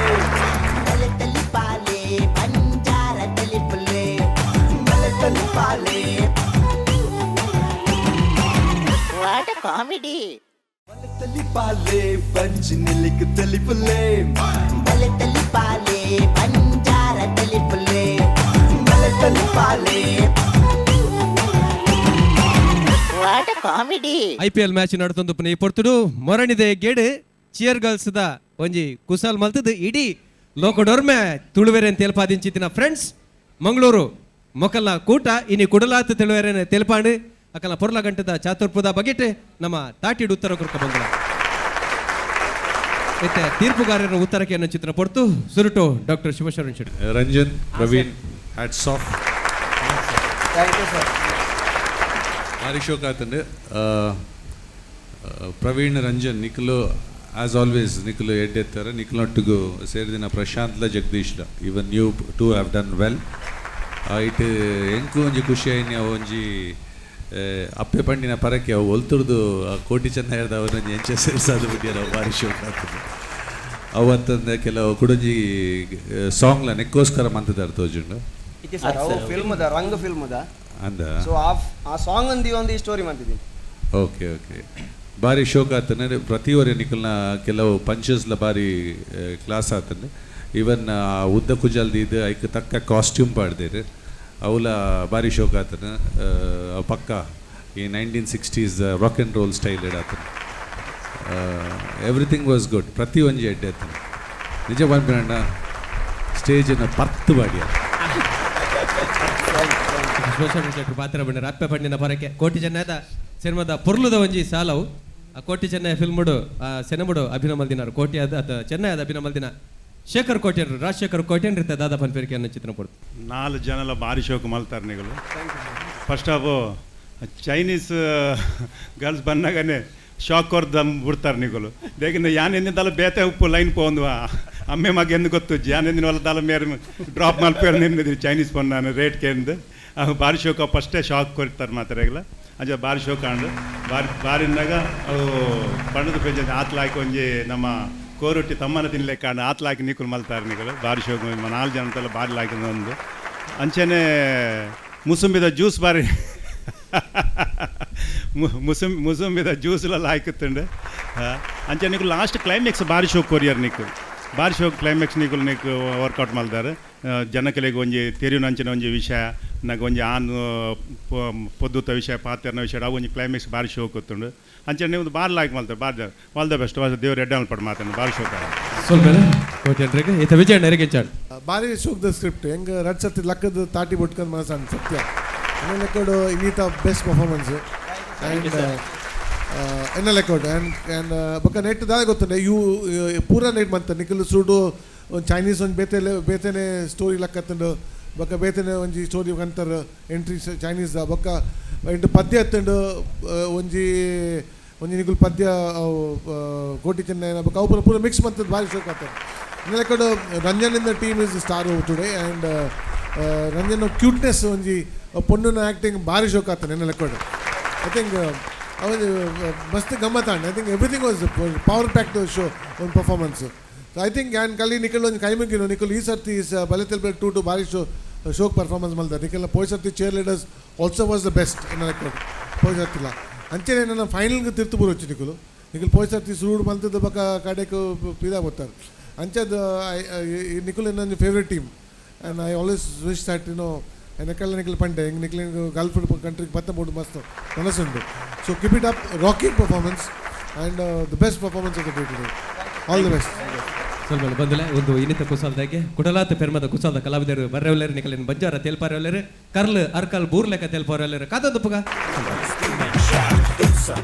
What a comedy! తెలిపాలే పంచి నిలికి తెలిపులే బలె తెలిపాలే Banjara తెలిపులే బలె తెలిపాలే What a comedy! IPL match ನಡತೊಂದು ಈ ಪೊರ್ತುಡು ಮೊರಣಿದೆ ಗೇಡು ಚಿಯರ್ ಗರ್ಲ್ಸ್ the ಒಂಜಿ ಕುಸಾಲ್ ಮಲ್ತದು ಇಡೀ ಲೋಕಡೊರ್ಮೆ ತುಳುವೆರೆ ತೆಲ್ಪಾದಿಂಚಿತ್ತಿನ ಫ್ರೆಂಡ್ಸ್ ಮಂಗಳೂರು ಮೊಕಲ್ನ ಕೂಟ ಇನಿ ಕುಡಲಾತ ತುಳುವೆರೆನ ತೆಲ್ಪಾಂಡು ಅಕಲ ಪೊರ್ಲ ಗಂಟದ ಚಾತುರ್ಪುದ ಬಗೆಟ್ ನಮ್ಮ ತಾಟಿಡು ಉತ್ತರ ಕೊರ್ಕ ಬಂದಲ ಇತ್ತೆ ತೀರ್ಪುಗಾರರ ಉತ್ತರಕ್ಕೆ ಚಿತ್ರ ಪೊರ್ತು ಸುರುಟು doctor Shivasharan Shetty. Ranjan Praveen hats off. Thank you sir. ಭಾರಿ ಶೋಕ್ ಆತಂಡು. ಪ್ರವೀಣ್ ರಂಜನ್ ನಿಖಲು ಆಸ್ ಆಲ್ವೇಸ್ ನಿಖಲು ಎಡ್ಡೆತ್ತಾರೆ. ನಿಖಲೊಟ್ಟಿಗೂ ಸೇರಿದಿನ ಪ್ರಶಾಂತ್ಲ ಜಗದೀಶ್ಲ even you too have done well. It ಎಂಕು ಒಂಜಿ ಖುಷಿ ಆಯ್ನಿ ಅವು ಒಂಜಿ ಅಪ್ಪೆ ಪಂಡಿನ ಪರಕೆ ಅವು ಒಲ್ತುರ್ದು ಕೋಟಿ ಚೆನ್ನ ಅವರೊಂಜಿ ಎಂಚ ಸೇರ್ಸಾದ ಬಿಟ್ಟಿಯಾರ ಅವು ಭಾರಿ ಶೋಕ್ ಆಗ್ತದೆ. ಅವು ಅಂತಂದ್ರೆ ಕೆಲವು ಕುಡೊಂಜಿ ಸಾಂಗ್ಲ ನೆಕ್ಕೋಸ್ಕರ ಮಂತದಾರ್ ತೋಜುಂಡು. ಇತ್ತೆ ಸರ್ ಅವು film the Rang film the. ಅಂದ ಸೊ ಆ ಸಾಂಗ್ ಅಂದಿ ಒಂದು ಈ ಸ್ಟೋರಿ ಮಂತಿದ್ದೀನಿ. ಓಕೆ ಓಕೆ ಭಾರಿ ಶೋಕ್ ಆತನೆ. ಪ್ರತಿಯೊರಿ ನಿಖಲ್ನ ಕೆಲವು ಪಂಚಸ್ಲ ಭಾರಿ ಕ್ಲಾಸ್ ಆತನೆ. ಈವನ್ ಉದ್ದ ಕುಜಲ್ದಿ ಇದು ಐಕ್ ತಕ್ಕ ಕಾಸ್ಟ್ಯೂಮ್ ಪಾಡ್ದೇರು ಅವಲ ಭಾರಿ ಶೋಕ್ ಆತನ. ಪಕ್ಕ ಈ 1960s rock and roll style ಆತನ. Everything was good. ಪ್ರತಿ ಒಂಜಿ ಎಡ್ಡೆ ಆತನ. ನಿಜ ಪನ್ಪಿನಣ್ಣ ಸ್ಟೇಜನ್ನು ಪರ್ತು ಬಾಡಿಯ ಶೆಟ್ರು ಪಾತ್ರ ಬಂಡ ಅಪ್ಪೆ ಪಂಡಿನ ಪರಕೆ ಕೋಟಿ ಚೆನ್ನದ ಸಿನಿಮಾದ ಪೊರ್ಲುದ ಒಂಜಿ ಸಾಲವು. ಆ ಕೋಟಿ ಚೆನ್ನೈ ಫಿಲ್ಮುಡು ಆ ಸಿನಿಮುಡು ಅಭಿನಯ ಮಲ್ದಿನಾರು ಕೋಟಿ ಅದ ಅತ ಚೆನ್ನೈ ಅದ ಅಭಿನಯ ಮಲ್ದಿನ ಶೇಖರ್ ಕೋಟ್ಯನ್ ರಾಜಶೇಖರ್ ಕೋಟ್ಯನ್ ರೀತ ದಾದಾ ಪನ್ಪೇರಿಕೆ ಅನ್ನೋ ಚಿತ್ರ ಪೊರ್ತು. ನಾಲ್ ಜನಲ ಭಾರಿ ಶೋಕ್ ಮಲ್ತಾರೆ ನಿಗಳು. ಫಸ್ಟ್ ಆಫ್ ಚೈನೀಸ್ ಗರ್ಲ್ಸ್ ಬಂದಾಗನೆ ಶಾಕ್ ಕೊರ್ದು ಬಿಡ್ತಾರೆ ನಿಕುಲು. ದೇಗಿನ ಯಾನ್ ಎಂದಿನ ಬೇತೆ ಉಪ್ಪು ಲೈನ್ ಪೋಂದು ಅಮ್ಮೆ ಮಗ ಎಂದು ಗೊತ್ತು ಯಾನ್ ಎಂದಿನ ವಲ್ಲ ದಾಲ ಮೇರ್ ಡ್ರಾಪ್ ಮಲ್ಪೇರ್ ನಿಂದಿರಿ ಚೈನೀಸ್ ಪೊಣ್ಣು ನಾನು ರೇಟ್ ಕೇಂದು ಅವು ಬಾರಿ ಶೋಕ ಫಸ್ಟೇ ಶಾಕ್ ಕೊಡ್ತಾರೆ ಮಾತಾಡಗಲ. ಅಂಚ ಬಾರಿ ಶೋಕ ಆಂಡ್ ಬಾರಿ ಬಾರಿನಾಗ ಅವು ಪಂಡದ ಪೇಜ ಆತ್ಲಾಕಿ ಒಂಜಿ ನಮ್ಮ ಕೋರೊಟ್ಟಿ ತಮ್ಮನ ತಿನ್ಲೆಕ್ಕ ಆಂಡ್ ಆತ್ಲಾಕಿ ನಿಕುಲು ಮಲ್ತಾರೆ ನಿಕುಲು ಬಾರಿ ಶೋಕ ನಾಲ್ಕು ಜನ ಅಂತೆಲ್ಲ ಬಾರಿ ಲಾಕಿ ಒಂದು. ಅಂಚನೆ ಮುಸುಂಬಿದ ಜ್ಯೂಸ್ ಬಾರಿ ಮುಸುಂಬಿದ ಜ್ಯೂಸ್ಲ ಲಾಯ್ಕುತ್ತುಂಡು. ಅಂಚೆ ನಿಕುಲು ಲಾಸ್ಟ್ ಕ್ಲೈಮ್ಯಾಕ್ಸ್ ಬಾರಿ ಶೋಕ್ ಕೊರಿಯರ್ ನಿಕು ಬಾರಿ ಶೋಕ್ ಕ್ಲೈಮ್ಯಾಕ್ಸ್ ನಿಕುಲು ನಿಕ್ ವರ್ಕೌಟ್ ಮಲ್ದಾರೆ. ಜನಕಲೆಗ್ ಒಂಜಿ ತೆರಿಯುನ ಅಂಚಿನ ಒಂಜಿ ವಿಷಯ ನಗ ಒಂಜಿ ಆನ್ ಪೊದ್ದುತ ವಿಷಯ ಪಾತೆರ್ನ ವಿಷಯ ಅವು ಒಂಜಿ ಕ್ಲೈಮ್ಯಾಕ್ಸ್ ಬಾರಿ ಶೋಕ್ ಗೊತ್ತುಂಡು. ಅಂಚನೆ ನೀವು ಬಾರಿ ಲಾಯ್ಕ್ ಮಲ್ತಾರೆ ಬಾರಿ ಆಲ್ the best ದೇವ್ರ ಎಡ್ಡೆ ಮಲ್ಪಡು ಮಾತಾಡ ಬಾರಿ ಶೋಕ್. ಸ್ವಲ್ಪ ಕೋಟಿ ಈತ ವಿಜಯಣ್ಣ ಎರೆಗೆಂಚಾಡ್ ಬಾರಿ ಶೋಕ್ the script ಹೆಂಗೆ ರಡ್ ಸರ್ತಿ ಲಕ್ಕದ ತಾಟಿ ಬೊಟ್ಕೊಂಡು ಮನಸ್ಸು ಸತ್ಯ ಎನ್ನ ಲೆಕ್ಕಡು ಇನ್ನೀತ ಬೆಸ್ಟ್ ಪರ್ಫಾರ್ಮೆನ್ಸ್ ಆ್ಯಂಡ್ ಎನ್ನ ಲೆಕ್ಕಡು ಆ್ಯಂಡ್ ಆ್ಯಂಡ್ ಬೊಕ್ಕ ನೆಟ್ ದಾದ ಗೊತ್ತುಂಡೆ ಇವು ಪೂರ ನೆಟ್ ಮಂತ ನಿಖಲ್ ಸೂಡು ಒಂದು ಚೈನೀಸ್ ಒಂದು ಬೇತೆ ಬೇತೆನೆ ಸ್ಟೋರಿ ಲಕ್ಕತ್ತುಂಡು ಬೊಕ್ಕ ಬೇತೆನೆ ಒಂಜಿ ಸ್ಟೋರಿ ಕಂತಾರೆ ಎಂಟ್ರಿ ಚೈನೀಸ್ ಬೊಕ್ಕ ಎಂಟು ಪದ್ಯ ಎತ್ತುಂಡು ಒಂಜಿ ಒಂಜಿ ನಿಕುಲು ಪದ್ಯ ಕೋಟಿ ಚೆನ್ನೈ ಬೊಕ್ಕ ಅವು ಪೂರ ಪೂರ ಮಿಕ್ಸ್ ಮಂತದ್ದು ಭಾರಿ ಶೋಕ್ ಆಗ್ತದೆ. ಎನ್ನ ಲೆಕ್ಕಡು Ranjan in the team is star today and Ranjan cuteness ಒಂಜಿ ಪೊಣ್ಣುನ ಆ್ಯಕ್ಟಿಂಗ್ ಭಾರಿ ಶೋಕ್ ಆಗ್ತಾನೆ ಎನ್ನ ಲೆಕ್ಕಡು. I think ಅವನು ಮಸ್ತ್ ಗಮ್ಮತ್ ಆಂಡ್ I think everything was power packed show ಒಂದು ಪರ್ಫಾರ್ಮೆನ್ಸ್. ಸೊ I think and ಕಲಿ ನಿಖಲ್ ಒಂಜಿ ಕೈ ಮುಗಿನು ನಿಖಲ್ ಈ ಸರ್ತಿ ಬಲೆ ತೆಲ್ಪೆ ಟೂ ಟು ಭಾರಿ ಶೋಕ್ ಪರ್ಫಾರ್ಮೆನ್ಸ್ ಮಲ್ತಾರೆ. ನಿಖಲ್ ಪೋಯ್ ಸರ್ತಿ cheer leaders also was the best ಎನ್ನ ಲೆಕ್ಕಡು ಪೋಯ್ ಸರ್ತಿಲ್ಲ. ಅಂಚೆನೆ ನನ್ನ ಫೈನಲ್ಗೆ ತಿರ್ತು ಬರೋಚ್ಚು ನಿಖಲು ನಿಖಲ್ ಪೋಯ್ ಸರ್ತಿ ಸುರುಡು ಮಲ್ತದ ಬೊಕ್ಕ ಕಡೆಕ್ ಪಿದಾ ಬರ್ತಾರೆ. ಅಂಚದ ನಿಖಲ್ ನನ್ನ favourite team and I always wish that you know ಎನಕೆಲ್ಲ Nikhil ಪಂಡೆ ಹೆಂಗೆ ನಿಖಲ್ ಗಲ್ಫ್ ಕಂಟ್ರಿಗೆ ಪತ್ತ ಬೋಡು ಮಸ್ತ್ ಮನಸ್ಸುಂಟು. So keep it up, rocking performance and the best performance of the day today. All the best. ಸ್ವಲ್ಪ ಬಂದಲೆ ಒಂದು ಇನ್ನಿತ ಕುಸಾಲ್ದಾಗೆ ಕುಡಲಾತ ಪೆರ್ಮದ ಕುಸಾಲ್ದ ಕಲಾವಿದರು ಬರ್ರೆವಲ್ಲೇರು ನಿಕಲಿನ ಬಂಜಾರ ತೇಲ್ಪಾರವಲ್ಲೇರು ಕರ್ಲ್ ಅರ್ಕಲ್ ಬೂರ್ಲೆಕ ತೇಲ್ಪಾರವಲ್ಲೇರು ಕಾದೊಂದು ಪುಗ.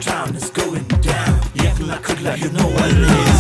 Town is going down. Yakla kudla, you know what it is.